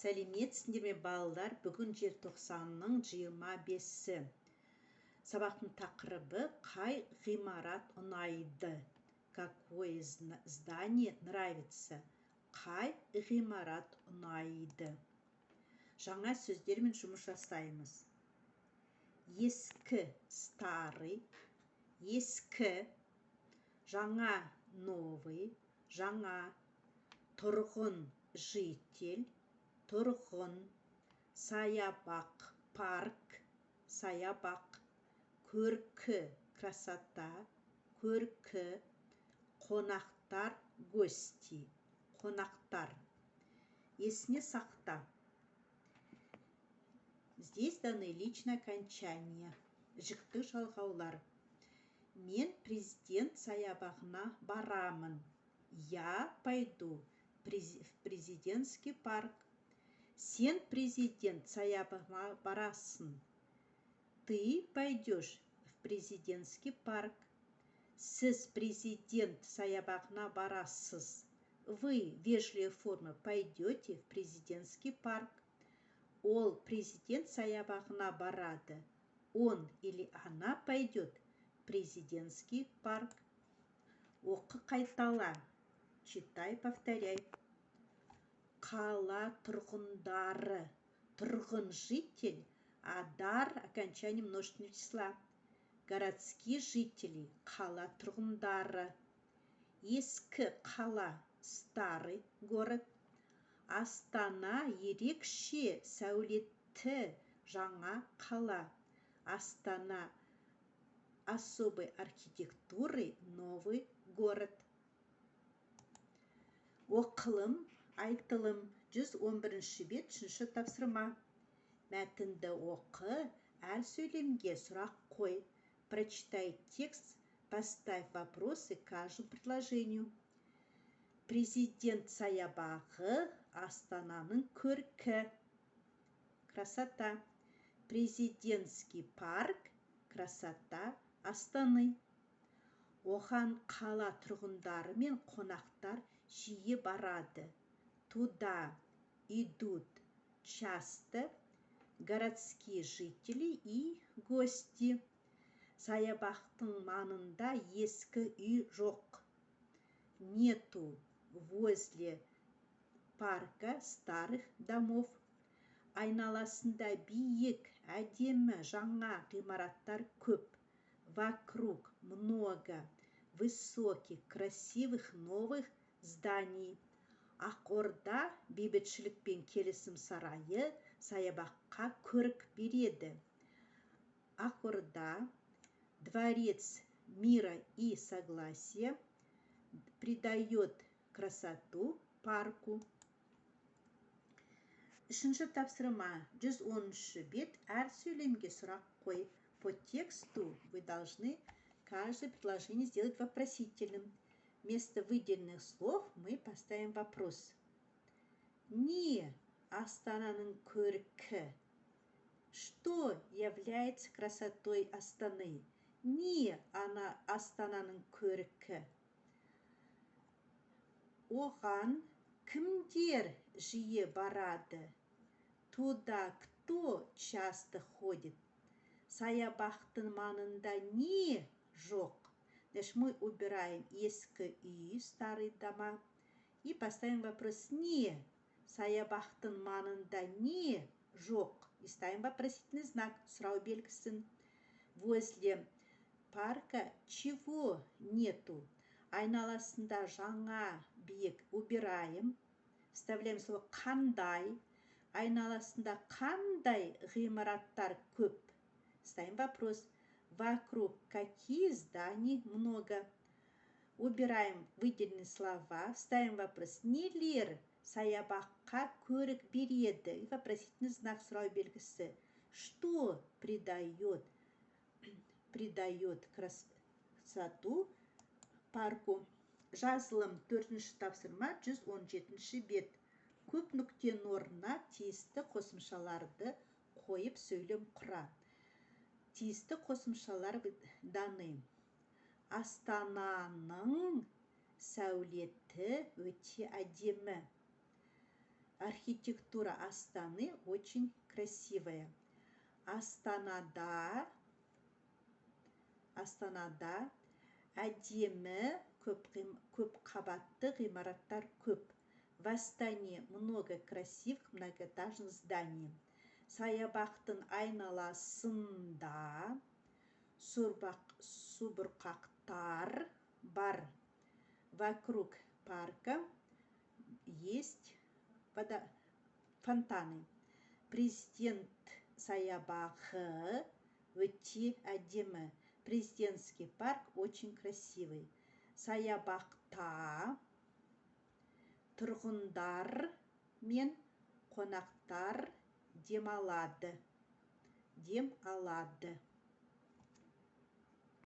Сәлеметсіңдер ме, балалар! Бүгін желтоқсанның 25-і. Сабақтың тақырыбы: «Қай ғимарат ұнайды?» Какое здание нравится? Қай ғимарат ұнайды? Жаңа сөздермен жұмыс жасаймыз. Ескі – старый, ескі. Жаңа – новый, жаңа. Тұрғын – житель, тұрғын. Саябақ – парк, саябақ. Көркі – красота, көркі. Қонақтар – гости, қонақтар. Есіне сақта. Здесь даны личное окончание, жіктік жалғаулар. Мен Президент саябағына барамын. Я пойду в президентский парк. Сен Президент саябағына барасың. Ты пойдешь в президентский парк. Сіз Президент саябағына барасыз. Вы, вежливая форма, пойдете в президентский парк. Ол Президент саябағына барады. Он или она пойдет в президентский парк. Оқы, қайтала. Читай, повторяй. Қала тұрғындары. Тұрғын – житель, а дар – окончание множественного числа. Городские жители, қала тұрғындары. Ескі қала – старый город. Астана ерекше сәулетті жаңа қала. Астана – особой архитектуры новый город. Оқылым, айтылым. 111 бет, үшінші тапсырма. Мәтінді оқы, әр сөйлемге сұрақ қой. Прочитай текст, поставь вопросы каждому предложению. Президент саябағы – Астананың көркі. Красота. Президентский парк – красота Астаны. Оған қала тұрғындары мен қонақтар жиі барады. Туда идут часто городские жители и гости. Саябақтың маңында ескі үй жоқ. Нету возле парка старых домов. Айналасында биік, әдемі жаңа ғимараттар көп. Вокруг много высоких, красивых новых зданий. Ақорда, Бейбітшілік пен келісім сарайы саябаққа көрік береді. Ақорда, Дворец мира и согласия, придает красоту парку. Үшінші тапсырма, 110 бет. Әр сөйлемге сұрақ қой. По тексту вы должны каждое предложение сделать вопросительным. Вместо выделенных слов мы поставим вопрос. Не Астананың көркі? Что является красотой Астаны? Не ана Астананың көркі? Оған кімдер жиі барады? Туда кто часто ходит? Саябақтың маңында не жоқ? Значит, мы убираем ескі үй, старые дома, и поставим вопрос: не? Саябақтың маңында не жоқ? И ставим вопросительный знак, сұрау белгісін. Возле парка чего нету? Айналасында жаңа биік, убираем, вставляем слово қандай. Айналасында қандай ғимараттар көп? Ставим вопрос: вокруг какие зданий много? Убираем выделенные слова, ставим вопрос: нелер саябаққа көрік береді? И вопросительный знак, сұрау белгісі. Что придает красоту парку? Жазылым. Төртінші тапсырма, 117 бет. Көп нүктенің орнына тиісті қосымшаларды қойып, сөйлем құра. Тиісті қосымшалар даны. Астананың сәулеті өте әдемі. Архитектура Астаны очень красивая. Астанада әдемі көп қабатты ғимараттар көп. В Астане много красивых многоэтажных зданий. Саябақтың айналасында субұрқақтар бар. Вокруг парка есть фонтаны. Президент саябағы өте әдемі. Президентский парк очень красивый. Саябақта тұрғындар мен қонақтар демалады, дем алады.